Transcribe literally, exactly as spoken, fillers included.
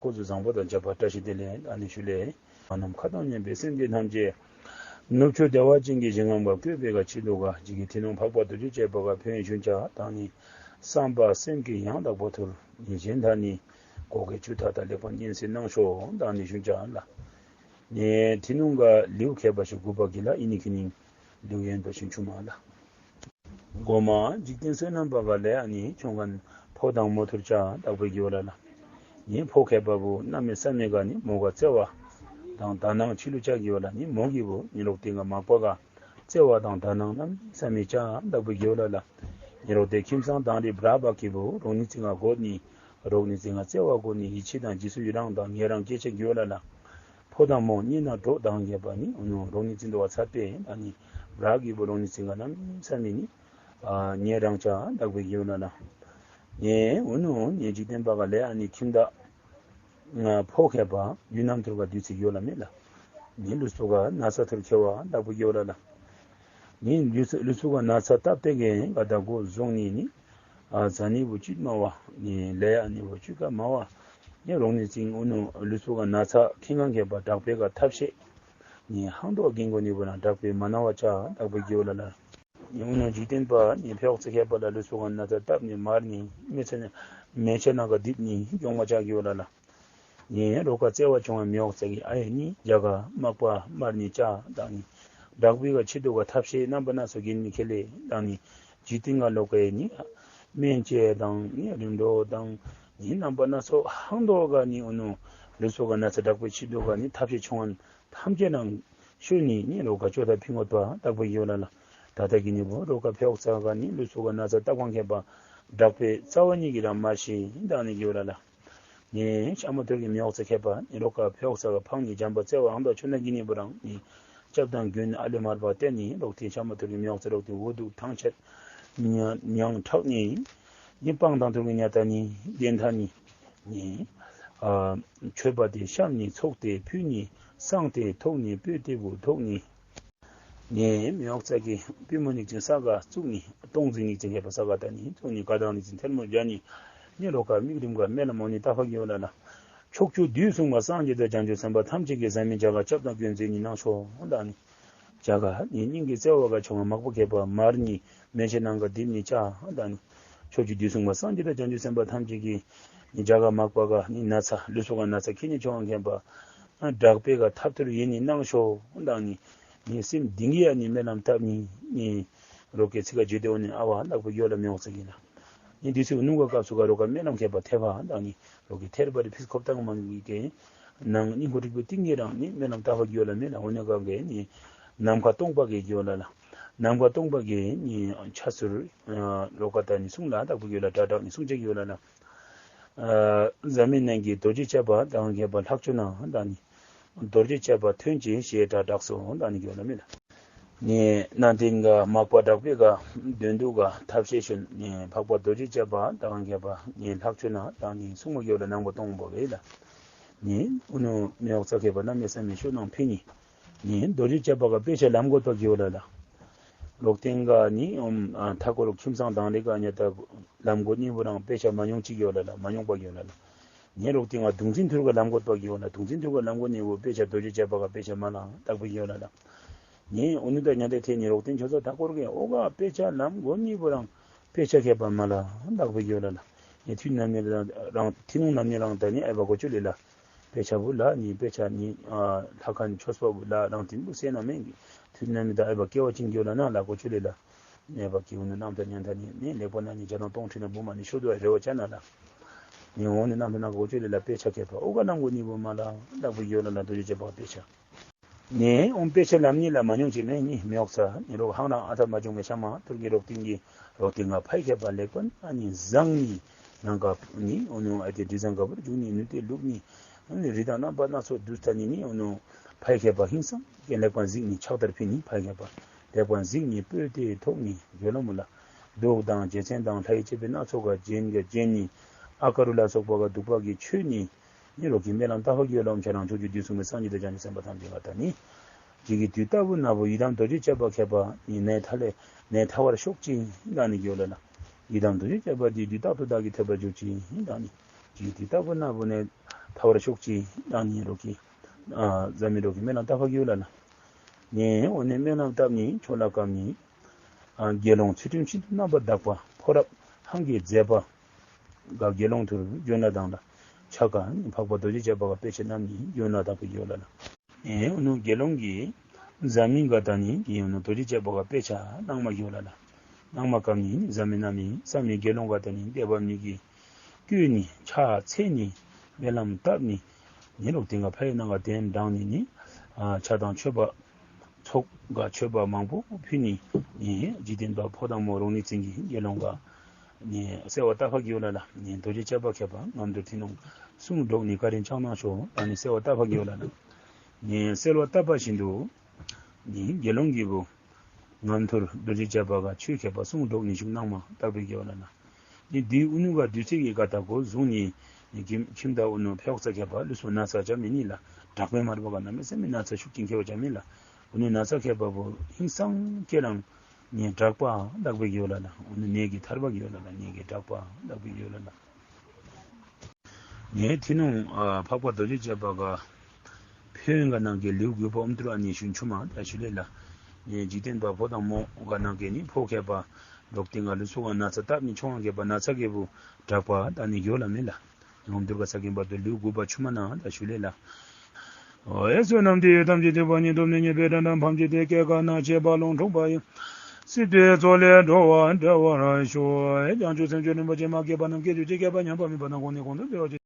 སྐུ་གཟུགས་བཟང་པོ་དང་བཅས་པ་བཀྲ་ཤིས་བདེ་ལེགས། ཨ་ནི་ཞུ་ལེ། ང་རྣམས་མཁའ་དང་མཉམ་པའི་སེམས་ཅན་ཐམས་ཅད། ནུབ་ཕྱོགས་བདེ་བ་ཅན་གྱི་ཞིང་ཁམས་ཀ་བཀོད་པའི་ག་ཆེད་དུ་ག་ཇི་སྐད་ཐུན་མོང་འཕགས་པ་རྡོ་རྗེ་ཅེས་པ་ག་ཕན་ཡོན་ཞུན་ཆ་དང་ནི། བསམ་པ་སེམས་བསྐྱེད་ཡང་དག་པ་ཐུར། ཉིན་གཞན་དག་ནི། གོ་སྐལ་བཅུ་ཐ་དག་ལེགས་པར་ཉན་སེ་གནང་ཤོག་དང་ནི་ཞུན་ཆ་ལ། ནི་ཐུན་མོང་ག་ལེའུ་ཁྱད་པར་ཞིག་དགུ་པ་གི་ལ་ཨི་ནི་ཁི་ནི། ལེའུ་ཡན་པ་ཞིག་ཆུ་མ་ལ། གོ་མ་འཇིག་རྟེན་བསོད་ནམས་པ་ག་ལས་ཨ་ནི་ཆུང་ཀ་ཕོ་དང་མོ་ཐུར་ཆ་དག་པའི་གི་ཝ་ལ་ལ། ནི་ཕོ་ཁྱད་པར་བུ་གནམ་མེད་ས་མེད་ག་ནི་མོ་ག་བརྩེ་བ་དང་དག་སྣང་ཆི་ལུ་ཆ་གི་ཝ་ལ། ནི་མོ་གི་བུ་ནི་རོག་ཏེ་ག་མག་པ་ག་བརྩེ་བ་དང་དག་སྣང་གནམ་མེད་ས་མེད་ཆ་དག་པའི་གི་ཝ་ལ་ལ། ནི་རོག་ཏེ་ཁྱིམ་ཚང་དང་རི་བྲག་པ་གི་བུ་རོག་ནི་ཙིང་ག་གོ་ནི། རོག་ནི་ཙིང་ག་བརྩེ་བ་གོ་ནི། ཡིད་ཆེས་དང་རྗེས་སུ་ཡི་རང་དང་ངེ་རང་སྐྱེ་ཆ་གི་ཝ་ལ་ལ། ཕོ་དང་མོ་གཉིས་ན་གྲོགས་དང་ཁྱད་པར་ནི་འུ་ནུ་རོག་ནི་ཙིང་དུ་བ་ཚ་པེ་ཨ་ནི་བྲག་གི་བུ་རོག་ནི་ཙིང་ག་གནམ་མེད་ས་མེད་ནི། ཨ་ཉེ་རང་ཆ་དག་པའི་གི་ཝ་ལ་ལ། ནི་འུ་ནུ་ནི་འཇིག་རྟེན་པ་ག་ལས་ཨ་ནི་ཁྱིམ་བདག་ཕོ་ཁྱད་པར་ཡུལ་རྣམ་ཐུར་ག་དུས་ཚིག་གི་ཝ་ལ་མེད་ལ། ནི་ལུས་པོ་ག་ན་ཚ་ཐུར་ཁྱད་པར་དག་པའི་གི་ཝ་ལ་ལ། ནི་ལུས་ལུས་པོ་ག་ན་ཚ་སྟབས་བདེ་གི་ག་དག་གོ་བཟུང་ནི་ནི། ཨ་ཟ་ནི་བུ་ཅིག་མ་བ། ནི་ལས་ཨ་ནི་བུ་ཅིག་ག་མ་བ། ནི་རོག་ནི་ཙིང་འུ་ནུ་ལུས་པོ་ག་ན་ཚ་ཁེ་ངང་ཁྱད་པར་དྲག་པེ་ག་ཐབས་ཤེས། ནི་ཧང་དོ་གིན་གོ་ནི་བུ་ན་དྲག་པེ་མ་ན་བ་ཆ་དག་པའི་གི་ཝ་ལ་ལ། ནི་འུ་ནུ་འཇིག་རྟེན་པ་ནི་ཕྱོགས་ཚེ་ཁྱད་པར་ལ་ལུས་པོ་ག་ན་ཚ་སྟབས་ནི་མར་ནི་མེ་ཆ་ནི་མེ་ཆ་ནང་ག་དིབ་ནི་གྱོང་མ་ཆ་གི་ཝ་ལ་ལ། ནི་རོག་ག་བརྩེ་བ་ཆུང་བ་མི་འོག་ཚ་གི་ཨ་ཡེ་ནི་རྒྱ་ག་མག་པ་མར་ནི་ཆ་དག་ནི། དྲག་པེ་ག་ཆེད་དུ་ག་ཐབས་ཤེས་རྣམ་པ་སྣ་ཚོགས་གིན་ནི་ཁེ་ལེ་དག་ནི། འཇིག་རྟེན་ག་ལོག་ག་ནི་སྨན་དཔྱད་དང་ནི་རིམ་གྲོ་དང་ནི་རྣམ་པ་སྣ་ཚོགས་ཧང་དོ་ག་ནི་འུ་ནུ་ལུས་པོ་ག་ན་ཚ་དྲག་པེ་ཆེད་དུ་ག་ནི་ཐབས་ཤེས་ཆུང་བ་ཐམས་ཅད་ནང་ཤུ་ནི་ནི་རོག་ག་ཅོ་ད་ཕིང་ངོ་ཏོ་དག་པའི་གི་ཝ་ལ་ལ། ད་ད་གི་ནི་བུ་རོག་ག་ཕྱོགས་ཚ་ག་ནི་ལུས་པོ་ག་ན་ཚ་སྟབས་གང་ཁྱད་པར་དྲག་པེ་རྩ་བ་ཉིད་ཀྱི་རང་མ་ཤི་དག་ནི་གི་ཝ་ལ་ལ། ནི་ཤ་མ་ཐུར་གི་མི་འོག་ཚ་ཁྱད་པར་ནི་རོག་ག་ཕྱོགས་ཚ་ག་ཕང་ནི་འཇམ་པ་བརྩེ་བ་ཧང་དོ་ཆུ་ན་གི་ནི་བུ་རང་ནི་སྐྱབས་དང་མགོན་ཨ་ལེ་མར་པ་བརྟེན་ནི་རོག་ཏེ་ཤ་མ་ཐུར་གི་མི་འོག་ཚ་རོག་ཏེ་འུ་སྡུག་ཐང་ཆད་མྱང་ཁྲག་ནི་ནི་སྤང་དང་ཐུར་གི་ཉ་ཏ་ནི་བདེན་ཐ་ནི་ནི་ཨ་མཆོད་པ་དེ་བཤམས་ནི་ཚོགས་དེ་ཕུལ་ནི་བསང་དེ་ཐོགས་ནི་སྤོས་དེ་བུ་ཐོགས་ནི། ནི་མི་འོག་ཚ་གི་པུས་མོ་ཉིག་ཅིང་ས་ག་བཙུགས་ནི། ལྟོང་ཟིན་ཉིག་ཅིང་ཁྱད་པར་ས་ག་ད་ནི་བཙུགས་ནི། ཀ་དང་ཉིག་ཅིང་ཐལ་མོ་སྦྱར་ནི། ནི་རོག་ག་མིག་རིམ་ག་སྨོན་ལམ་འོང་ནི་ད་ཕ་གི་ཝ་ལ་ལ། ཕྱོགས་བཅུ་དུས་གསུམ་ག་སངས་རྒྱས་དང་བྱང་ཆུབ་སེམས་དཔའ་ཐམས་ཅད་ཀྱིས་བཟའ་མི་ཇ་ག་སྐྱབས་དང་མགོན་མཛད་ནི་གནང་ཤོག་དག་ནི། ཇ་ག་ནི་སྙིང་གི་བརྩེ་བ་ག་ཆུང་བ་མག་པ་ཁྱད་པར་མར་ནི་མེ་ཆ་ནང་ག་དིབ་ནི་ཆ་དག་ནི། ཕྱོགས་བཅུ་དུས་གསུམ་ག་སངས་རྒྱས་དང་བྱང་ཆུབ་སེམས་དཔའ་ཐམས་ཅད་ཀྱིས་ནི་ཇ་ག་མག་པ་ག་ནི་ན་ཚ་ལུས་པོ་ག་ན་ཚ་ཁེ་ཉེ་ཆུང་བ་ཁྱད་པར་དྲག་པེ་ག་ཐབས་ཐུར་ཡེ་ནི་གནང་ཤོག་དག་ནི། ནི་སེམས་གཏིང་གི་ཨ་ནི་སྨོན་ལམ་བཏབ་ནི་ནི་རོག་གི་ཚིག་ག་བརྗོད་དེ་འོང་ནི་ཨ་བ་དག་པའི་གི་ཝ་ལ་མི་འོག་ཚ་གི་ལ། ནི་དུས་ཚོད་ནུབ་ག་སྐབས་སུ་ག་རོག་ག་སྨོན་ལམ་ཁྱད་པར་ཐེབས་པ་དག་ནི་རོག་གི་ཐེར་པ་རི་ཕིས་ཁོབ་ཏང་མང་གི་གེ་ནང་ནི་ཧུ་རིག་པའི་ཏིང་གི་རང་ནི་སྨོན་ལམ་དག་པའི་གི་ཝ་ལ་མེ་ལ་འོ་ནི་ག་གེ་ནི་ནམ་མཁའ་སྟོང་པ་གི་གི་ཝ་ལ་ལ། ནམ་མཁའ་སྟོང་པ་གི་ནི་ཆ་ཟུར་རོག་ག་ད་ནི་གསུང་ལ་དག་པའི་གི་ཝ་ལ་དྲག་དྲག་ནི་གསུང་ཆ་གི་ཝ་ལ་ལ། ཨ་འཛམ་གླིང་ནང་གི་རྡོ་རྗེ་ལྕགས་པ་དང་ཁྱད་པར་ལྷག་ཆུ་ན་དག་ནི། རྡོ་རྗེ་ལྕགས་པ་ཐོན་ཅིག་ཞེས་སྒྲ་བསྒྲགས་སོ་དག་ནི་གི་ཝ་ལ་མེ་ལ། ནི་ནང་དེ་ག་མག་པ་དྲག་པེ་ག་དོན་དུ་ག་ཐབས་ཤེས་ཤུན་ནི་འཕགས་པ་རྡོ་རྗེ་ལྕགས་པ་དང་ཁྱད་པར་ནི་ལྷག་ཆུ་ན་དག་ནི་གསུང་མ་གི་ཝ་ལ་ནང་པ་སྟོང་པ་གི་ལ། ནི་འུ་ནུ་མི་འོག་ཚ་ཁྱད་པར་གནམ་མེད་ས་མེད་ཤུ་ནང་ཕི་ནི། ནི་རྡོ་རྗེ་ལྕགས་པ་ག་དཔེ་ཆ་ལམ་གོད་པ་གི་ཝ་ལ་ལ། རོག་ཏེ་ག་ནི་ཨོམ་ཨ་ཐ་ཀོ་རོག་ཁྱིམ་ཚང་དང་རེ་ག་ཉ་ཏ་ལམ་གོད་ནི་བུ་རང་དཔེ་ཆ་མ་ཉོང་ཅིག་གི་ཝ་ལ་ལ་མ་ཉོང་པ་གི་ཝ་ལ་ལ། ནི་རོག་ཏེ་ག་དུང་འཛིན་ཐུར་ག་ལམ་གོད་པ་གི་ཝ་ལ་དུང་འཛིན་ཐུར་ག་ལམ་གོད་ནི་བུ་དཔེ་ཆ་རྡོ་རྗེ་ལྕགས་པ་ག་དཔེ་ཆ་མ་ལ་དག་པའི་གི་ཝ་ལ་ལ། ནི་འུ་ནུ་དང་ཉ་ཏ་ཐེ་ནི་རོག་ཏེ་ཆོ་ཚ་ཐ་ཀོ་རོག་གི་ཨོ་ག་དཔེ་ཆ་ལམ་གོད་ནི་བུ་རང་དཔེ་ཆ་ཁྱད་པར་མ་ལ་དག་པའི་གི་ཝ་ལ་ལ། ནི་ཐུན་ནམ་ནི་རང་ཐུན་ནམ་ནི་རང་ད་ནི་ཨའི་བ་གོ་ཆུ་ལེ་ལ། དཔེ་ཆ་བུ་ལ་ནི་དཔེ་ཆ་ནི་ཨ་ལྷ་ཁང་ཆོས་པ་བུ་ལ་རང་ཐིམ་བུ་སེ་ན་མེན་གི་ཐུན་ནམ་ནི་ད་ཨའི་བ་སྐྱེ་བ་ཅིན་གི་ཝ་ལ་ན་ལ་གོ་ཆུ་ལེ་ལ། ནེ་བ་སྐྱེ་བུ་ནི་རྣམ་ཐར་ཉན་ཐར་ནི་ནི་ལེགས་པ་ན་ནི་བརྒྱ་དང་སྟོང་ཁྲི་ན་བུ་མ་ནི་ཤོ་དུ་རེ་བ་ཅན་ན་ལ། ནི་འོ་ནི་རྣམ་ཐར་ན་གོ་ཆུ་ལེ་ལ་དཔེ་ཆ་ཁྱད་པར་ཨོ་ག་ལམ་གོད་ནི་བུ་མ་ལ་དག་པའི་གི་ཝ་ལ་ལ་རྡོ་རྗེ་ལྕགས་པ་དཔེ་ཆ། ནི་འོང་དཔེ་ཆ་ལམ་ནི་ལ་མ་ཉོང་ཅིག་མེན་ནི་མི་འོག་ཚ་ནི་རོག་ཧང་རང་ཨ་ཐ་མ་བྱུང་མེ་ཤ་མ་ཐུར་གི་རོག་ཏེ་གི་རོག་ཏེ་ག་ཕའི་ཁྱད་པར་ལེགས་པ་ཨ་ནི་བཟང་ནི་ནང་ག་ནི་འོ་ནི་ཨ་ཏེ་དྲི་བཟང་ག་བུར་འཇུག་ནི་ནུ་ཏེ་ལུག་ནི་ཨ་ནི་རི་དང་རྣམ་པ་སྣ་ཚོགས་དུས་ཐ་ནི་ནི་འོ་ནི་ཕའི་ཁྱད་པར་ཧིང་སང་གི་ལེགས་པ་གཟིགས་ནི་ཕྱག་དར་ཕི་ནི་ཕའི་ཁྱད་པར་ལེགས་པ་གཟིགས་ནི་སྤོས་ཏེ་ཐོགས་ནི་གྱོ་ལ་མུ་ལ་དུག་དང་རྗེ་བཙན་དང་ལྷའི་སྤྱད་པའི་སྣ་ཚོགས་ག་བྱིན་ག་བྱིན་ནི་ཨ་ཀ་རུ་ལ་སོགས་པ་ག་དུག་པ་གི་ཆོས་ནི། ནི་རོག་གི་སྨོན་ལམ་ད་ཕ་གི་ཝ་ལ་ཨོམ་ཆ་རང་ཕྱོགས་བཅུ་དུས་གསུམ་གི་སངས་རྒྱས་དང་བྱང་ཆུབ་སེམས་དཔའ་ཐམས་ཅད་ག་ད་ནི། ཇི་གི་དུས་རྟག་བུ་ན་བུ་ཡི་དམ་རྡོ་རྗེ་ལྕགས་པ་ཁྱད་པར་ནི་ནད་ཐ་ལེ་ནད་ཐ་བར་ཤོག་ཅིག་དག་ནི་གི་ཝ་ལ་ལ། ཡི་དམ་རྡོ་རྗེ་ལྕགས་པ་དེ་དུས་རྟག་ཏུ་བདག་གིས་ཐོས་པར་གྱུར་ཅིག་དག་ནི། ཇི་གི་དུས་རྟག་བུ་ན་བུ་ནད་ ཐར་བར་ཤོག་ཅིག་གནང་ནི་རོགས་ཀྱིས་ཨ་བཟའ་མི་རོགས་ཀྱིས་སྨོན་ལམ་བཏབ་པར་གི་ཡོད་ལགས་ལགས། ནི་འོ་ནི་སྨོན་ལམ་བཏབ་ནི་ཆོ་ལ་བཀབ་ནི་ཨ་དགེ་སློང་ཚུལ་ཁྲིམས་ཤིན་ཏུ་རྣམ་པར་དག་པ་ཕོ་རབ་ཧང་གི་མཛད་པ་ག་དགེ་སློང་ཐུར་འབྱོན་ལ་དང་ལ་ཕྱག་ཀ་འཕགས་པ་རྡོ་རྗེ་རྒྱལ་པོ་ག་དཔེ་ཆ་བསྣམས་ནི་འབྱོན་ལ་དག་པའི་ཡོད་ལགས་ལགས། ཨེ་འོ་ནུ་དགེ་སློང་གི་བཟའ་མི་ག་ད་ནི་གི་འོ་ནུ་རྡོ་རྗེ་རྒྱལ་པོ་ག་དཔེ་ཆ་གནང་མ་གི་ཡོད་ལགས་ལགས། གནང་མ་བཀབ་ནི་བཟའ་མི་གནང་མི་བཟའ་མི་དགེ་སློང་ག་ད་ནི་དད་པ་མི་གི་བསྐུལ་ནི་ཕྱག་འཚལ་ནི་སྨོན་ལམ་བཏབ་ནི་ནི་ལོག་སྟེང་ག་ཕ་ཡི་ནང་ག་གདན་དྲངས་ནི་ནི་ཨ་ཕྱག་དང་མཆོད་པ་ཚོགས་ག་མཆོད་པ་མང་པོ་ཕུལ་ནི་ནི་འཇིག་རྟེན་པ་ཕོ་དང་མོ་རོགས་ནི་ཚིང་གི་དགེ་སློང་ག་ནི་གསོལ་བ་བཏབ་པར་གི་ཡོད་ལགས་ལགས། ནི་རྡོ་རྗེ་རྒྱལ་པོ་མཁས་པ་རྔམ་དུར་ཐི་ནོང་གསུང་སྒྲོག་ནི་བཀའ་དྲིན་བསྐྱང་གནང་ཤོག་ད་ནི་གསོལ་བ་བཏབ་པར་གི་ཡོད་ལགས་ལགས། ནི་གསོལ་བ་བཏབ་པ་བཞིན་དུ་ནི་དགེ་སློང་གི་བུ་རྔམ་དུར་རྡོ་རྗེ་རྒྱལ་པོ་ག་ཆོས་མཁས་པ་གསུང་སྒྲོག་ནི་ཞུགས་གནང་མ་དག་པའི་དགེ་བ་ལ་ན། ནི་དུས་ཨུ་ནུ་ག་དུས་ཚོད་ཀྱི་ག་ད་གོ་བཟུང་ནི་ནི་ཁྱིམ་ཁྱིམ་ད་ཨུ་ནུ་ཕྱོགས་ཚ་མཁས་པ་ལུས་སུ་ན་ཚ་ཅ་མི་ནི་ལ་དྲག་པའི་མར་བ་ག་ན་མི་སེམས་མི་ན་ཚ་ཤུགས་ཀྱིས་མཁས་པ་ཅ་མི་ལ་ཨུ་ནུ་ན་ཚ་མཁས་པ་བུ་ཧིང་སང་ཁྱེད་རང་ནི་དྲག་པ་དག་པའི་དགེ་བ་ལ་ན། ཨུ་ནུ་ནད་ཀྱི་ཐར་པ་དགེ་བ་ལ་ན། ནད་ཀྱི་དྲག་པ་དག་པའི་དགེ་བ་ལ་ན། ངའི་ཐི་ནོང་ཨ་འཕགས་པ་རྡོ་རྗེ་རྒྱལ་པོ་ག་ཕན་ཡོན་ག་ནང་གི་ལེའུ་དགུ་པ་ཨོམ་ཏུར་ཨ་ནི་ཞུན་ཆུ་མ་ད་ཞུ་ལེ་ལ། ངའི་འཇིག་རྟེན་པ་ཕོ་དང་མོ་ག་ནང་གི་ནི་ཕོ་མཁས་པ་ལོག་སྟེང་ག་ལུས་སུ་ག་ན་ཚ་བཏབ་ནི་ཆུང་བ་མཁས་པ་ན་ཚ་མཁས་པོ་དྲག་པ་ད་ནི་ཡོད་ལ་མེད་ལ། ཨོམ་ཏུར་ག་ས་གིན་པ་དུ་ལེའུ་དགུ་པ་ཆུ་མ་ན་ད་ཞུ་ལེ་ལ། ཨོ་ཨེ་བསོད་ནམས་འདི་ཡིས་ཐམས་ཅད་གཟིགས་པ་ཉིད། ཐོབ་ནས་ཉེས་པའི་དགྲ་རྣམས་ཕམ་བྱས་ཏེ། སྐྱེ་རྒ་ན་འཆིའི་རྦ་ཀློང་འཁྲུགས་པ་ཡི། སྲིད་པའི་མཚོ་ལས་འགྲོ་བ་སྒྲོལ་བར་ཤོག། བྱང་ཆུབ་སེམས་མཆོག་རིན་པོ་ཆེ་མ་སྐྱེས་པ་རྣམས་སྐྱེ་གྱུར་ཅིག། སྐྱེས་པ་ཉམས་པ་མེད་པ་དང་གོང་ནས་གོང་དུ་འཕེལ་བ་ཅིག།